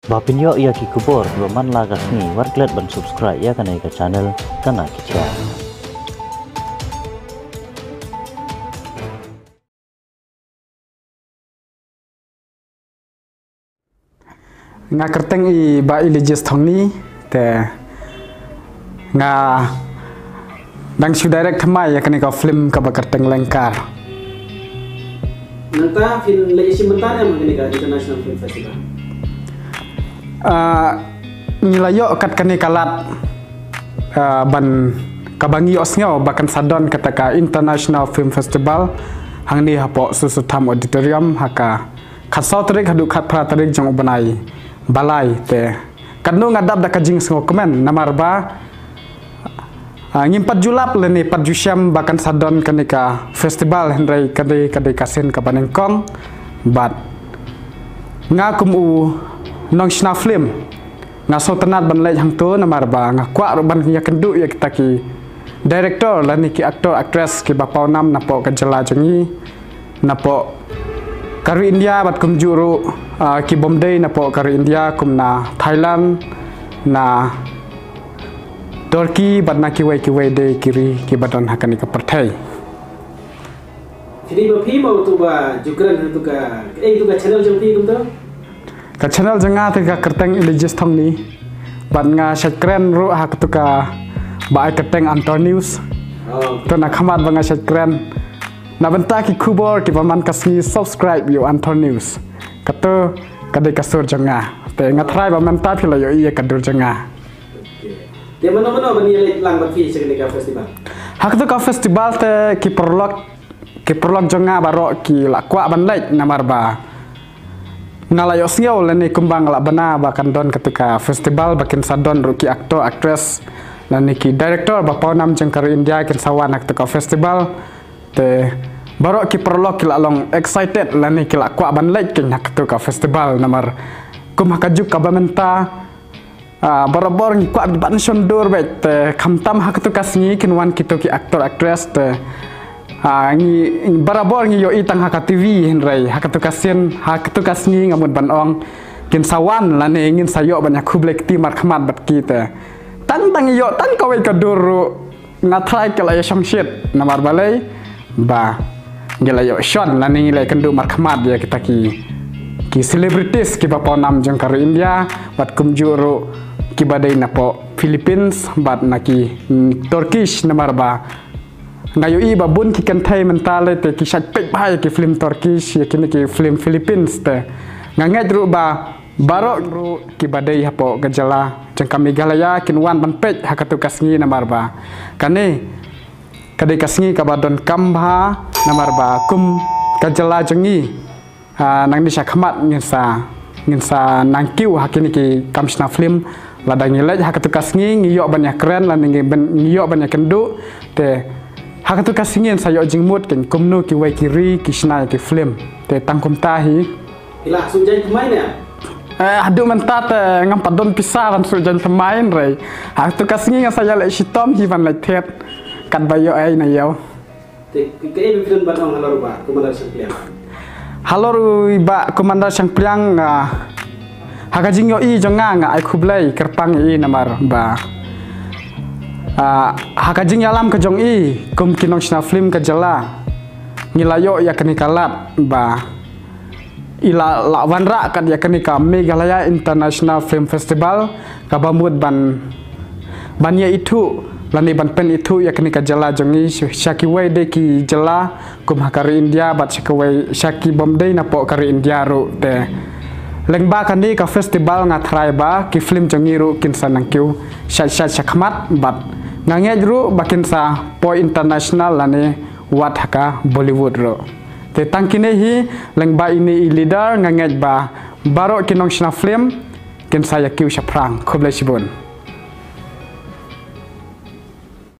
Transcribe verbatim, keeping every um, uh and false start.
Ba pynïoh ïa ki khubor kiba man la ka sngi, wat klet ban subscribe ïa kane ka channel Tana Ki Khia. Nga kyrteng i Bah Elijah Thongni, te nga dang shu direct thymmai ïa kane ka film kaba kyrteng Lengkar. Nangta phin leit shim bynta ne ha kane ka International Film Festival? Ah, ngi la ïoh kat kane ka lad, ah, ban, kaba ngi ïohsngew ba kan sa don kata ka International Film Festival hangne hapoh Soso Tham Auditorium ha ka khatsaw tarik haduh khatphra tarik jong u bnai ba lai, te katno nga dap da ka jingsngewkmen, namar ba, ah, ngim pat ju lap lane pat ju shem ba kan sa don kane ka festival, hynrei ka dei, ka dei ka sien kaba nyngkong. Bad nga kum u nongshna film, nga sngewtynnat ban leit hangto, namar ba nga kwah ruh ban ïakynduh ïa kita ki director lane ki actor actress kiba pawnam napoh ka jylla jong ngi, napoh ka ri India, bad kumjuh ruh, ah, ki bym dei napoh ka ri India, kum na Thailand, na Turkey, bad na kiwei kiwei de ki ri kiba don ha kane ka pyrthei. Phi dei ba phi mo uto ba ju kren ha uto ka, eh, uto ka channel jong phi kumto? Ka channel jong nga te ka kyrteng Elijah Thongni. Bad nga shait kren ruh ha kato kaba ai kyrteng Antor News. Oh. To na khmat ba nga shait kren, na bynta ki khubor kiba man ka sngi, subscribe ïa u Antor News. Kato ka dei ka sur jong nga. Te nga tharai ba mynta phi la ïohi ïa ka dur jong nga. Okay. Te mano mano ban ïaleit lang bad phi sha kane ka festival? Ha kato ka festival te ki paralok, ki paralok jong nga baroh ki la kwah ban leit, namar ba nga la ïohsngew lane kumba nga la bna ba kan don kato ka festival, ba kin sa don ruh ki actor actress lane ki director ba pawnam jong ka ri India kin sa wan ha kato ka festival. Te baroh ki paralok ki la long excited lane ki la kwah ban leit kein ha kato ka festival, namar kum ha ka juk kaba mynta, ah, barabor ngi kwah ban shon dur beit, te khamtam ha kato ka sngi kin wan kito ki actor actress, te, ah, ngi, barabor ngi ïohi tang ha ka T V, hynrei ha kato ka sien, ha kato ka sngi nga mut ban ong kin sa wan lane ngin sa ïoh ban ïakhublei kti markhmat bad ki, te tang tang ïoh tang kawei ka dur ruh nga tharai ki la ïashong shit, namar balei ba ngi la ïoh shon lane ngi la ïakynduh markhmat ïa kita ki, ki celebrities kiba pawnam jong ka ri India, bad kumjuh ruh kiba dei napoh Philippines bad na ki, mm, Turkish, namar ba nga ïohi ba bun ki kynthei mynta lei te ki shait peit bha ïa ki film Turkish, ïa kine ki film Philippines, te nga ngeit ruh ba baroh ruh kiba dei hapoh ka jylla jong ka Meghalaya kin wan ban peit ha kato ka sngi, namar ba kane ka dei ka sngi kaba donkam bha, namar ba kum ka jylla jong ngi, ah, nangne sha khmat ngin sa, ngin sa nang kiew ha kine ki kam shna film. Lada ngi leit ha kato ka sngi ngi ïoh ban ïakren lane ngi ban, ngi ïoh ban ïakynduh, te ha kato ka sngi ngin sa ïoh jingmut kein kumno kiwei ki ri ki shna ïa ki film. Te tang kumta hi. Phi la shu jaiñ thymmai ne? Eh, haduh mynta te ngam pat don pisa ban shu jaiñ thymmai, hynrei ha kato ka sngi nga sa ïaleh shitom hi ban leit thied katba ïoh ei na ïew. Te kaei ba phi don ban ong halor u Bah Commander Shangpliang? Halor u Bah Commander Shangpliang, ah, ha ka jingïohi jong nga, nga ai khublei kyrpang ïa i namar ba, ah, ha ka jingïalam ka jong i kum ki nongshna film ka jylla, ngi la ïoh ïa kane ka lad ba i la, la wanrah kat ïa kane ka Meghalaya International Film Festival, kaba mut ban, ban ïaithuh lane ban pynithuh ïa kane ka jylla jong ngi sha, sha kiwei de ki jylla kum ha ka ri India bad sha kiwei, sha ki bym dei napoh ka ri India ruh. Te lyngba kane ka festival nga tharai ba ki film jong ngi ruh kin sa nang kiew shait shait sha khmat, bad nga ngeit ruh ba kin sa poi international lane wat ha ka Bollywood ruh. Te tang kine hi, lyngba ine i leader, nga ngeit ba baroh ki nongshna film kin sa ïa kiew shaphrang. Khublei shibun.